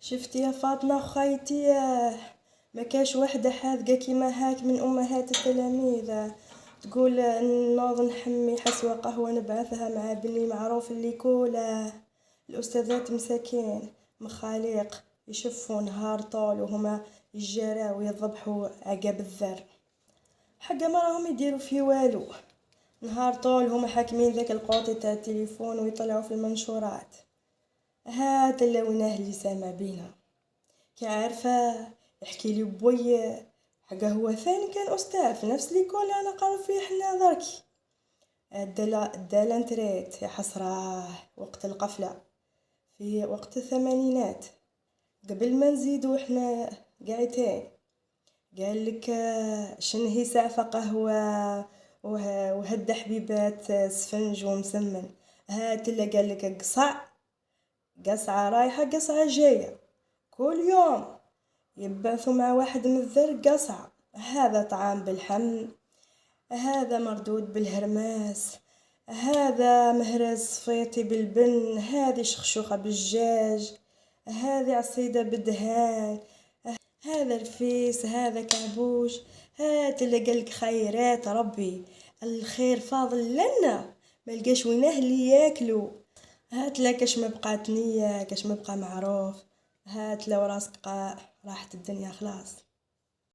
شفتي يا فاطمة خيتي، ما كاش وحده حاذقه كيما هاك من امهات التلاميذ، تقول نوض نحمي حسوه قهوة نبعثها مع بني معروف l'école. الاستاذات مساكين مخاليق، يشفوا نهار طول وهما يجراو ويذبحوا عقاب الذر، حقا ما راهم يديروا في والو. نهار طول هما حاكمين ذاك القوطي تاع التليفون ويطلعوا في المنشورات. هات اللي ويناه اللي سامع بينا. كي عارفه يحكي لي بوي، حقا هو ثاني كان استاذ في نفس l'école اللي انا قاري فيه حنا دركي، دا la retraite يا حسراه، وقت القفله في وقت الثمانينات قبل ما نزيدو احنا قاعدتين. قال لك شنهي سعفه قهوة وهد حبيبات سفنج ومسمن. هات اللي قال لك قصع قصعه رايحة قصعه جاية، كل يوم يبعثوا مع واحد من الذر قصعه. هذا طعام بالحم، هذا مردود بالهرماس، هذا مهراز صفيتي بالبن، هذه شخشوخه بالدجاج، هذه عصيده بالدهان، هذا رفيس، هذا كعبوش. هات اللي قالك خيرات ربي، الخير فاضل لنا، ما لقاش ويناه اللي ياكلو. هات لا كاش ما بقات نية، كاش ما بقى معروف، هات لو راسك راحت الدنيا خلاص.